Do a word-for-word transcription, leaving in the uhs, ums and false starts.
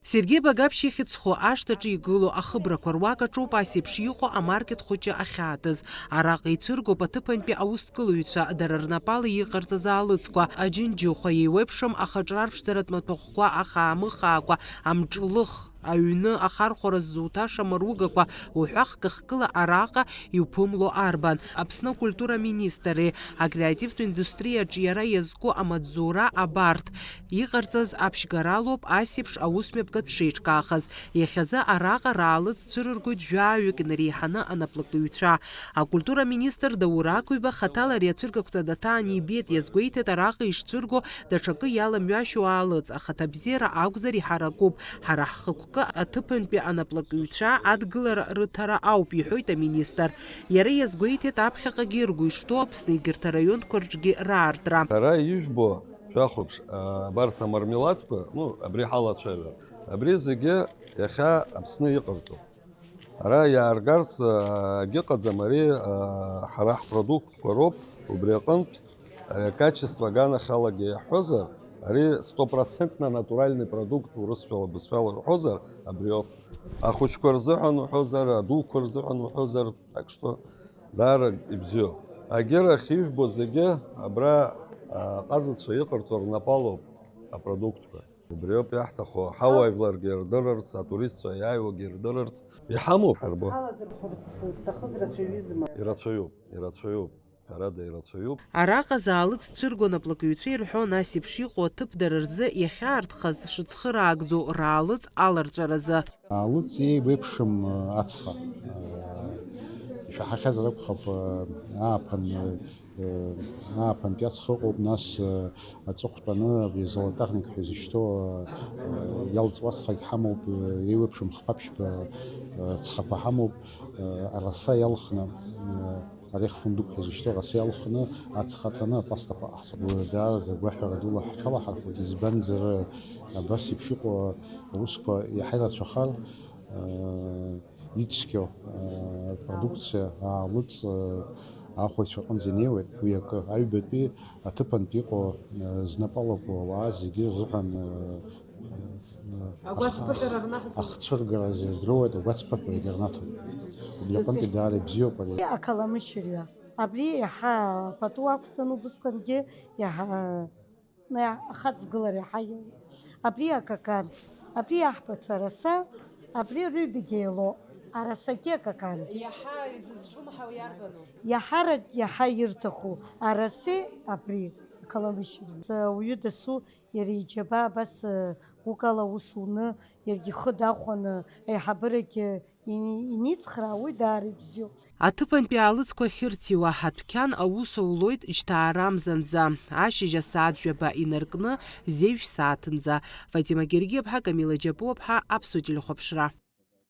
Сергеи Багаԥшь ихьӡ зху ашҭаҿы игылоу ахыбрақәа руак аҿоуп ас еиԥш иҟоу амаркет хәыҷы ахьаатыз. Араҟа ицәыргоуп аҭыԥантәи аусҭгылаҩцәа, дара рнапала иҟарҵаз аалыҵқәа, аџьынџьыхәа, еиуеиԥшым ахаҿрарԥшӡаратә маҭәахәқәа, ахаа-мыхаақәа, амҿлых, аҩны ахархәара ззуҭаша амаругақәа уҳәа хкы-хкыла араҟа иуԥымло арбан. Аԥсны акультура министри акреативтә индустриаҿы иара иазку амаҵзура абарҭ иҟарҵаз аԥшьгаралоуп ас еиԥш аусмҩаԥгатә шеиҿкаахаз. Иахьазы араҟа раалыҵ цәырыргоит жәаҩык инареиҳаны анаплакыҩцәа. Акультура министр Даур Ақәиба хаҭала ари ацәыргақәҵа даҭаан ибеит, иазгәеиҭеит араҟа ишцәырго даҽакы иаламҩашьо аалыҵ, ахаҭабзиара акәзар иҳаракуп, ҳара ҳхықәкы аҭыԥантәи анаплакыҩцәа адгылара рыҭара ауп, иҳәоит аминистр. Иара иазгәеиҭеит аԥхьаҟагьы ргәы ишҭоу Аԥсны егьырҭ араионқәа рҿгьы раартра. Ара ижәбо, шәахәаԥш, абарҭ амармеладқәа, ну, абри ҳалацәажәар, абри зегьы иахьа Аԥсны иҟарҵо. Ара иааргарц, а, агьыҟаӡам, ари, а, ҳара ҳпродуктқәа роуп, убри аҟынтә, ари акачество аганахьалагьы иаҳҳәозар, ари стопроцентно натуральный продукт, урысшәала, бызшәала уҳәозар, абриоуп. Ахәыҷқәа рзыҳәан уҳәозар, адуқәа рзыҳәан уҳәозар, так что, даара ибзиоуп. Агьырахь ижәбо зегьы абра, а, аҟазацәа иҟарҵо рнапалоуп апродуктқәа. Убриоуп иаҳҭаху, ҳауаажәларгьы ирдырырц, атуристцәа иааиуагьы ирдырырц. Иҳамоуп ҳарбо. Схала зырхәарц сызҭахыз рацәаҩызма? Ирацәаҩуп, ирацәаҩуп. Ҳәарада, ирацәаҩуп. Араҟа заалыҵ цәырго наплакыҩцәа ирҳәон ас еиԥш иҟоу аҭыԥ дара рзы иахьаартхаз шыцхыраагӡоу раалыҵ аларҵәаразы. Аалыҵ еиуеиԥшым, э, ацха. Э, ишәаҳахьазар акәхап, э, ааԥын, э, ааԥынтәи ацха ыҟоуп, нас, э, аҵыхәтәаны абри золотарник ҳәа изышьҭоу, э, иалҵуа ацхагь ҳамоуп, э, еиуеиԥшым хԥа-ԥшьба, э, цхақәа ҳамоуп, э, араса иалхны, э, Ари ҳфундук ҳәа изышьҭоу араса иалхны ацха ҭаны апастақәа ҟаҳҵап. Даараӡа агәаҳәара дула ҳҽалаҳархәоит, избанзар, абас еиԥш иҟоу аусқәа иаҳа ирацәахар, ицқьоу апродукциа аалыҵ ахәаҩцәа рҟынӡа инеиуеит. Уи акы, аҩбатәи аҭыԥантә иҟоу знапы алаку ауаа зегьы рзыҳәан Агәацԥыҳәара рнаҭоит. Ахцәыргара зегь роуеит, агәацԥыҳәа егьырнаҭоит. Убри аҟынтәи даара ибзиоуп ари. Ақаламышьырҩа. Абри иаҳа пату ақәҵан убысҟангьы иаҳа, ахаҵгылара иаҳа иоуп. Абри акакан, абри аҳбацәа раса, абри рыҩбагьы еилоуп. Арасагьы акакан. Иаҳа изызҿлымҳау иарбану? Иаҳарак иаҳа ирҭаху араси абри, ақаламышьырҩа. Ауаҩы дасу Иара иџьабаа абас, э, гәыкала аус уны, иаргьы ихы дахәаны, аиҳабырагьы ини-, иницхраа, уи даара ибзиоуп. Аҭыԥантәи аалыҵқәа ахьырҭиуа адәқьан аус аулоит жьҭаарамзанӡа. Ашьыжь асааҭ жәаба инаркны, зежә сааҭынӡа. Фатима Гергиаԥҳа, Камила Џьапуаԥҳа, Аԥсуа телехәаԥшра.